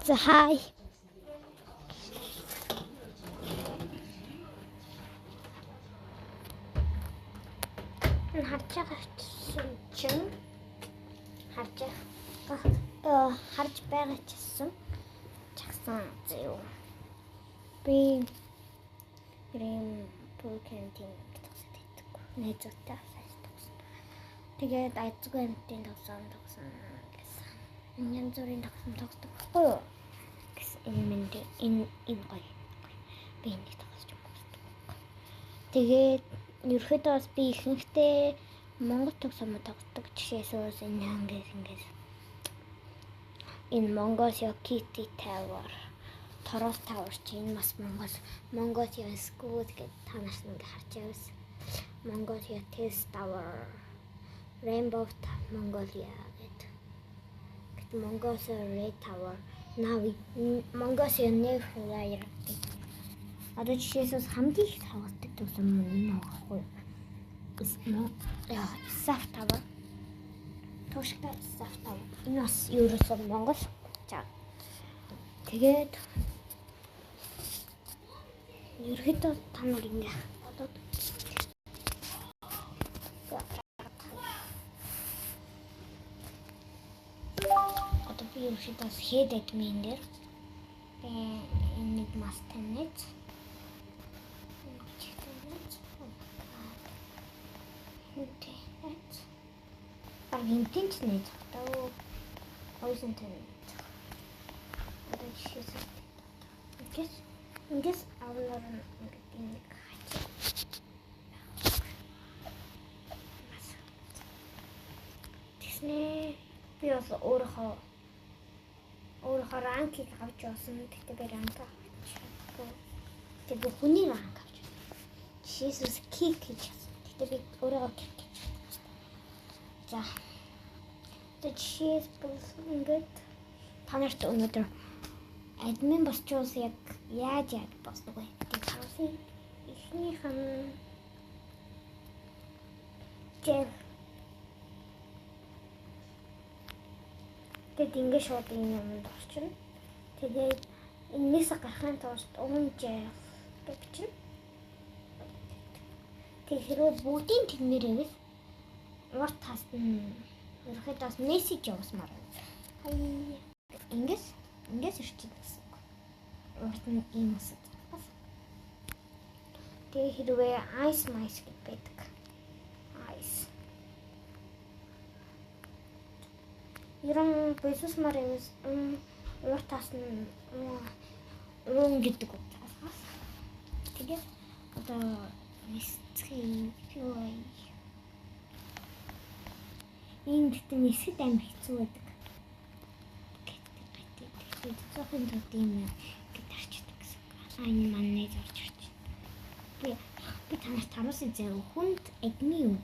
За хай. Энэ харж байгаа чинь харж байгаа харж байгаа чсэн чагсан зөө. Би грэм пүкэнтин тогсод иддэг. Найзуудтай авсаж тогсон. Тэгээд айцгүй амтын тогсон тогсон гэсэн. Янз бүрийн тогсон тогсдог байхгүй юу? Гэсэн энэ мэнд энэ энэ гоё. Би энийг тогсож өгсөн. Тэгээд ерөөхдөө бас би ихэнхдээ Монгол тогсоомоо тогсдог. Жишээсээс энэ ангиас ингээс энэ Mongolia Kitty Tower, Toros Tower чи энэ бас Монгол Mongolia School гэдэг та нарт ингээ харж байвас. Mongolia Test Tower, Rainbow Mongolia гэдэг. Гэт Mongolia Red Tower, Navi Mongolia New Flyer гэдэг. Одоо жишээсээс хамгийн их тоглодог тоглоом нь энэ байхгүй юу? Яа, Saf Tower. Тууштай Saf Tower. Энэ бас ерөөсөө Монгол. За. Тэгээд ерөөдөө та нар ингэ бодоод одоо би ерөөдөө бас head admin дээр би энийг бас таниад баг энтэн ч нээж таа. Ойсон тань. Одоо жишээс ингээс ингээс авлаар ингээд энийг хачи. Тэгснэ би бас өөрийнхөө ранкийг авч явсан. Тэгтээ би ранк авч чадахгүй. Тэг би хүний ранк авч явсан. Жишээс кик хийж явсан. Тэгтээ би өөрийгөө кик хийж чадсан. За. Тэгээ жишээлбэл ингээд та нарт өнөөдөр админ болчвол яг яаж яаж болдог вэ гэдгийг харуулсан. Эхнийх нь жэл. Тэгээд ингээд шууд энэ юмд орчихно. Тэгээд энэс гарахын тулд өмнө жэл гэж бичнэ. Тэг хэрвээ бүгдийн тэгмээрээс урт тас нь ерөөхдөө бас мессеж явуулсмаар байна. Ингээс ингээс ирчих гэсэн үг. Урт нь ийм үсэг. Тэгээ хэрвээ ice mice гэж байдаг. Ice. Ерөн бисусмаар юмс урт тас нь уун гэдэг үг цаасаас. Тэгээд одоо нисцгийн юу вэ? Энэ гэхдээ нисэд амар хэцүү байдаг. Гэт цохон тод юм гэт арчдаг гэсэн. Аа энэ маань нээж орж ирч. Би танаас таруулсан зэ хүнд админ юм.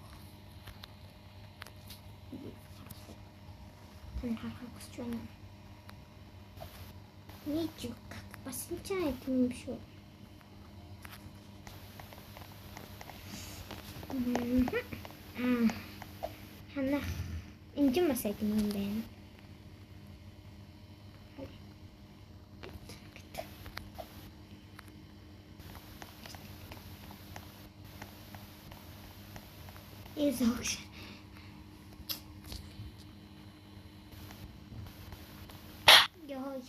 Тань харахыг хүсэж байна. Нэг бас энэ ч админ биш үү? Аа. Ханах энэ ч бас админ юм байна. Эзогш. Йой.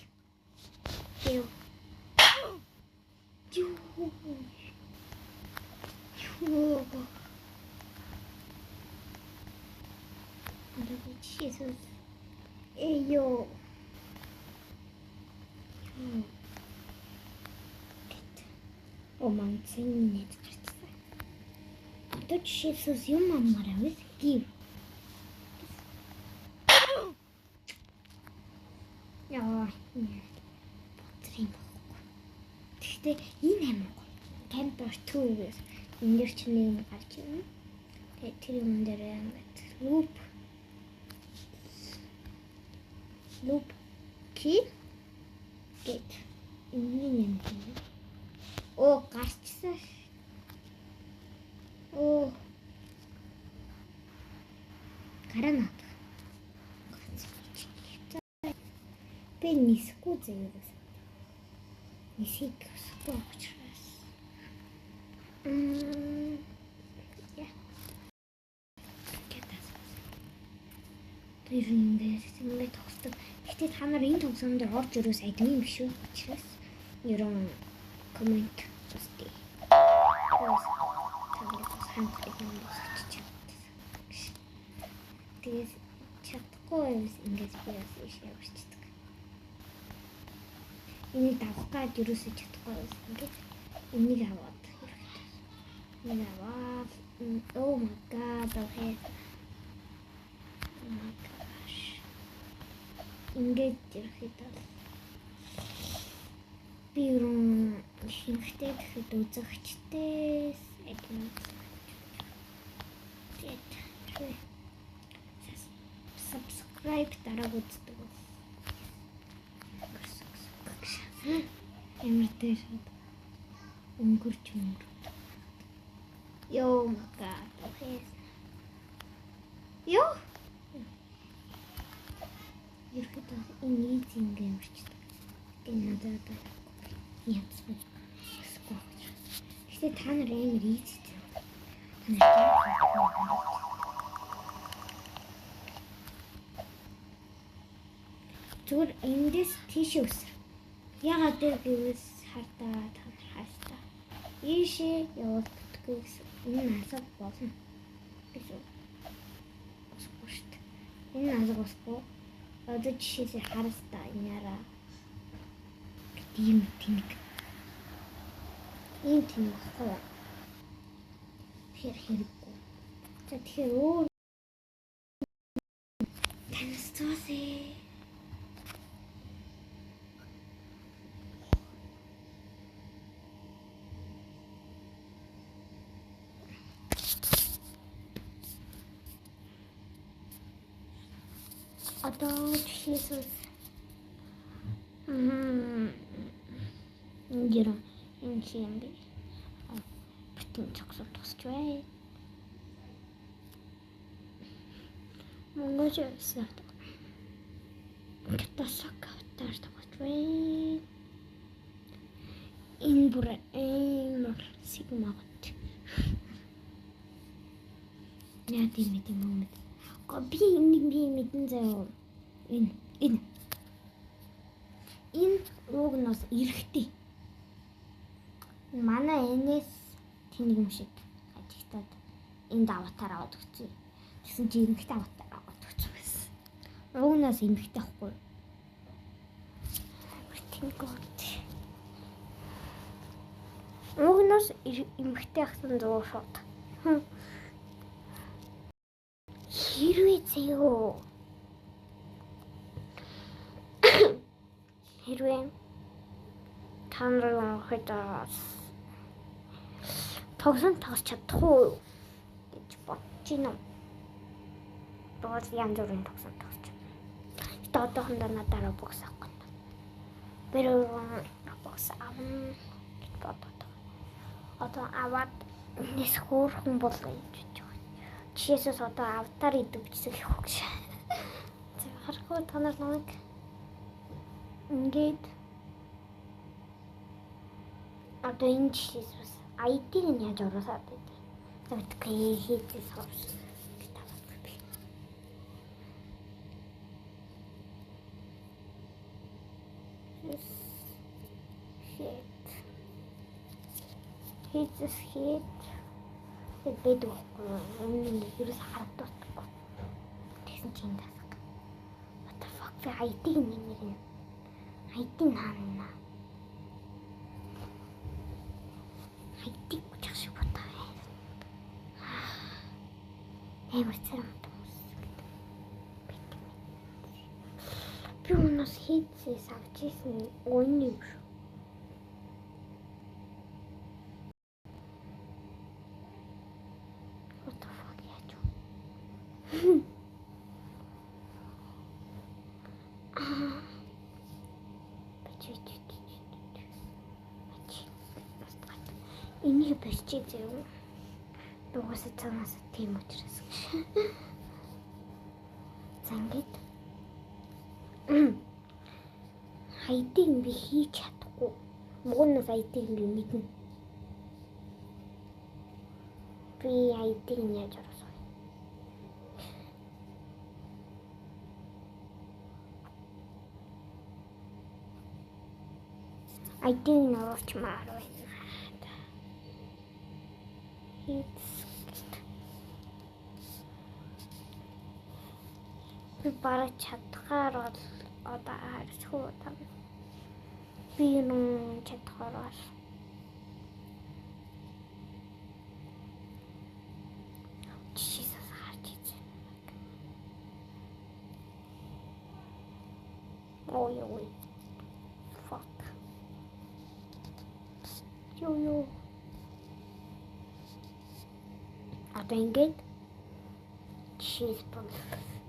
Юу. Юу. Юу. Одоо би жишээс ээ ёо. О ман цэний гарчсан. Одоо жишээс юм аммаар авис гив. Яа. Боцрын бохгүй. Тэгэхдээ энэ амар гоё. Camper 2 гэж энэ дэр чинь нэг юм гарч ирнэ. Тэгээд тэр юм дээр ингээд loop loop key гэт энэ юм. Оо гарчсан. Оо. Гараа наад. Би нисэхгүй заяа гэсэн. Нисхийг хүсэхгүй учраас. Яа. Тэр ингээд ингээд тогсдог. Гэхдээ та нар энэ тоглоом дээр орж ирээс админ биш үү? Учраас ерөн коммент үзтээ. Та нар бас хамт админ болгочих чам. Тэгээд чадахгүй байвал ингээд би бас ийш явчихдаг. Энийг давах гад ерөөсөө чадахгүй байвал ингээд энийг аваад хэрэгтэй. Энийг аваад oh my god, okay. Oh my gosh. Ингээд ирэхэд бол би ерөн ихэнхдээ тэгэхэд үзэгчдээс админ. Тэгээд subscribe дарааг үздэг бол ямар дээр шууд өнгөрч өнгөр. Йоо my god. Okay. Йоо. Ерхэд энэ easy ингээ ямарчдаг. Тэгээ надад одоо янзгүй. Гэхдээ та нар амар easy. Та нар зүгээр эндээс тийшээ өсөр. Ягаад гэвэл хардаа та нар хааштай. Ийшээ явуул бүтггүй гэсэн. Энэ алга болно. Гэсэн. Усгүй шүү дээ. Энэ алга усгүй. Одоо жишээсээ хараастаа энээрээ. Тийм тэнэг. Ийм тэнэг баггүй юу? Тэгэхээр хэрэггүй. За тэгэхээр өөр танилцуулъя. Одоо жишээсээ энэ энэ юм би бүтэн цогцол тусч бай. Монгол явсан. Катасак аватар тогч бай. Энэ бүр амар сигма гот. Яа тийм юм. Би энийг би мэдэн заяа. Энэ энэ. Энэ ууг нь бас эрэхтэй. Манай энэс тэнэг юм шиг ажигтаад энд аватар аваад өгсөн. Тэгсэн чи эмэгтэй аватар аваад өгсөн байсан. Уугнаас эмэгтэй ахгүй. Тэнэг гот. Уугнаас эмэгтэй ахсан зөө шууд. Хэрвээ заяа. Хэрвээ та нар өнөхөд тогсон тогс чадах уу гэж бодож байна уу? Бол янз бүрийн тогсон тогсч. Гэтэ одоохондоо надад Robux авах гэдэг. Би Robux авна гэж бодоод байгаа. Одоо аваад нэс хөөрхөн болгоё гэж бодож байгаа. Жишээсээс одоо аватар идэв гэсэн их үг шээ. За харахгүй та нар намайг ингээд одоо энэ жишээс бас ID-г нь яаж оруулаад байдаг. За мэдгүй хийцээс хавс гэж таваад би. Хит. Хийцээс хит. Тэгээд байдаг байхгүй юу? Энэ ерөөс харагдахгүй. Тэгсэн чинь тасаг. What the fuck би ID-г нэмэр нь. ID наана. ID гүчих шиг бодоо. Амар царам хүмүүс гэдэг. Би өнөөс хийцээс авч ирсэн үн юм шүү. What the fuck яаж вэ? Энийг болчих заяа. Угаасаа цаанаас тийм учраас гэж. За ингээд ID-г би хийж чадахгүй. Мгуунаас ID-г би мэднэ. Би ID-г нь яаж оруулах вэ? ID-г нь оруулчмаар байна. Би бараг чадхаар бол одоо харьцгүй там. Би нүн чадхаар бол жишээс харж ийсэн. Ой ой. Fuck. Йоо ёо. Одоо ингээд жишээс бол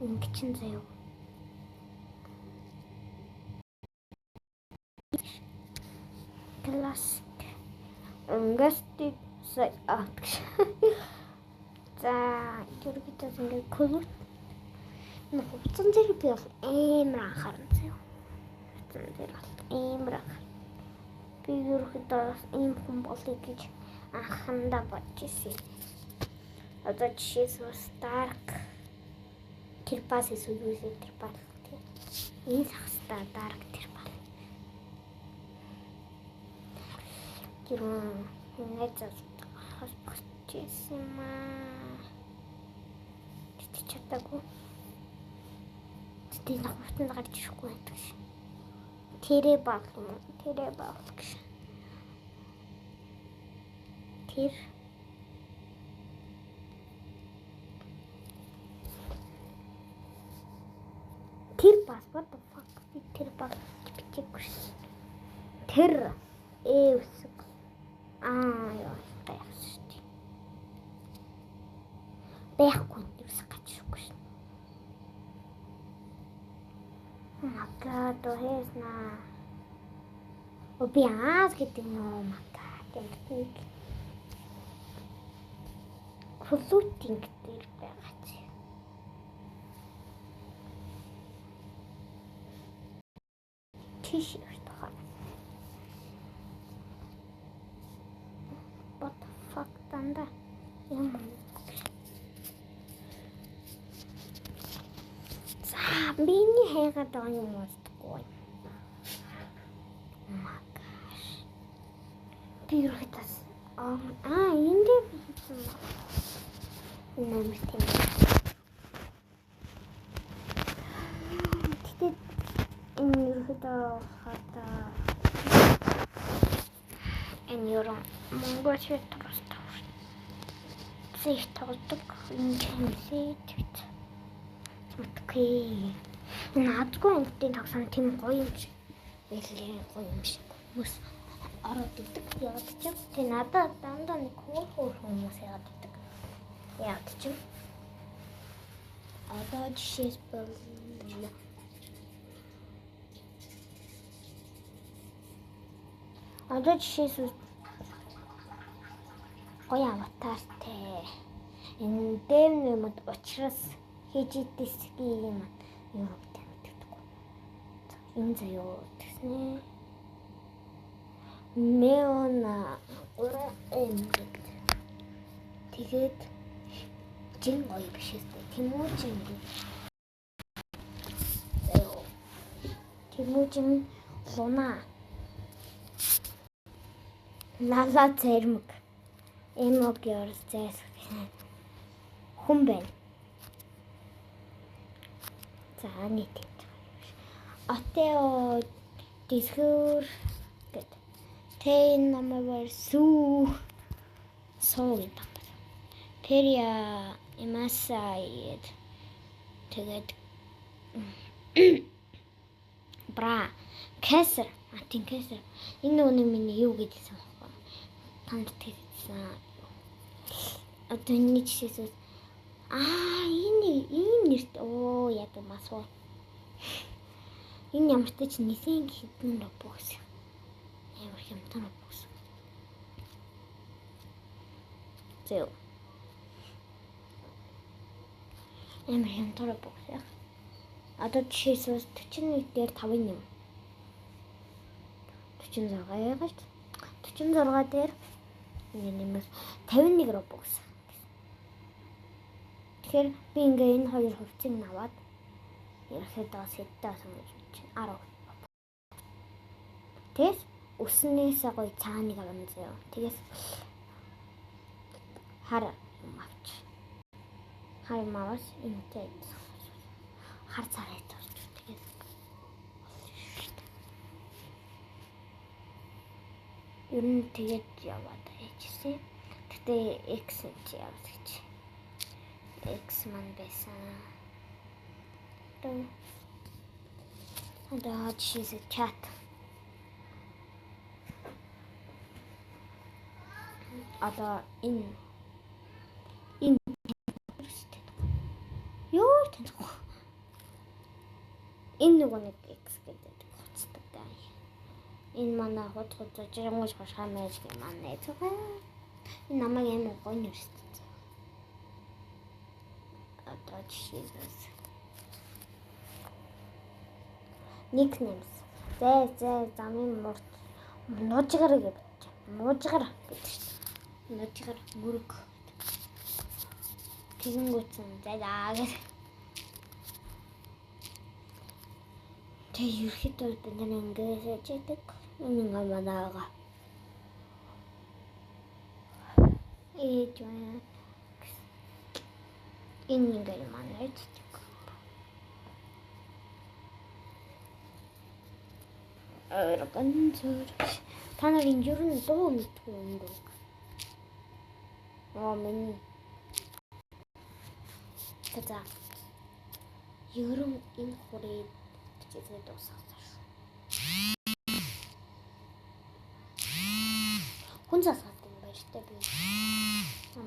ингэчин заяа. Классик. Өнгөстиг сая. За, ерөнхийдөө ингээд клуб хувцсан дээр би бол амар анхаарна заяа. Хувцсан дээр бол амар анхаарна. Би ерөнхийдөө бас ийм хүн болъё гэж анхандаа бодож ирсэн. Одоо жишээс бас dark тэрбас эсвэл юу эсвэл тэрбас тийм. Энэ сахстаа dark тэрбас. Тэр найз холбогдчихсэн юм аа. Тэгтээ чадаагүй. Тэгтээ энэ хувцанд гарч ирэхгүй байдаг шин. Тэрэ баг юм уу? Тэрэ баг гэж. Тэр тэр бас what the fuck би тэр баг бичээгүй шин. Тэр э үсэг. Аа ёо гайхсан шүү дээ. Байхгүй юус гарч ирэхгүй шин. Oh my god, хэсна. О би аз гэдэг нь oh my god. Нэг floating дээр байгаа чи. Тийш явах тохоо. What the fuck дандаа юм. За, миний хайгаад байгаа юм уулдахгүй. Oh my gosh. Би ерөөхдөө аа энэ дээр би хийсэн ба. Энэ амар тийм. Тэгтээ энэ ерөөхдөө хата энэ ерөө Монгол шийдвэр зэх тоглодог энэ чимсээ тэгт. Мэдгүй. Энэ азгүй ангидын тоглоом тийм гоё юм шиг байлээ, гоё юм шиг хүмүүс ороод идэг яваад ч юм. Тэгээ надад дандаа нэг хөөр хүмүүс яваад идэг. Яваад ч юм. Одоо жишээлбэл одоо жишээлбэл гоё аватартай. Энэ дэв нэмэд учраас хийж идэсгийн юм юу гэдэг мэддэггүй. Энэ заяо тэгснэ. Меона 3M гэд. Тэгээд жин гоё биш ээ. Тэмүүжин гэд. Заяо. Тэмүүжин луна. Лала цэрмэг. Эмог ёрс зайс хүн байна. За нийт хийж байгаа юм шиг. Отео дисхөр гэд. Тэ намайг сүү суу гэдэг. Перия имаса гэд. Тэгээд бра кесэр а тийм кесэр. Энэ нөгөө миний юу гэдсэн бэ? Танд тэгсэн. Одоо энэ жишээс аа энэ ийм нэрт оо яадаг масуу. Энэ ямар ч нисэн хідэн робокс. Амар хямдхан робокс. Зөө. Амар хямдхан робокс яа. Одоо жишээс 41 дээр 5 юм. 46 байгаа шүү дээ. 46 дээр ингээ нэмэр 51 Robux. Тэгэхээр би ингээ энэ хоёр хувьцыг нь аваад ерөөхдөө бас хэдтэй болсон гэж бодож байна. 10. Тэгээс өснөөсөө гоё цааныг авна заяа. Тэгээс хар юм авч. Хар юм аваас энтэй хар царай зурж тэгээд ер нь тэгээд яваад ээжсэн. Гэтэ X чи яваад гэж. X маань байсан. Одоо жишээс чат. Одоо энэ юу танихгүй. Энэ нөгөө нэг X гэдэг хуцтай. Энэ манай хуц хуц жиргэж хошгаа мэж гэх манай зүг. Энэ намайг амар гоё нэрстэй. Одоо жишээс nicknames. Зай зай замын мурт нуужгар гэж бодож. Нуужгар гэдэг шүү дээ. Нуужгар мөрөг. Тэгэнгүүтсэн зай заа гэх. Тэг ерөөхдөө бид нар ингэж яждаг. Энэ ингээ манайгаа. Ээж байна. Энэ ингээ манай ээждэг. Ойргон зүрх. Та нар энэ ер нь дуу мэдгүй юм дүү. Оо миний. За. Ер нь энэ хурыг хичээлээ дуусгасан шүү. Хүн засаад юм баяртай би.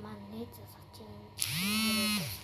Манай найз засах чинь энэ хурыг дуусгасан.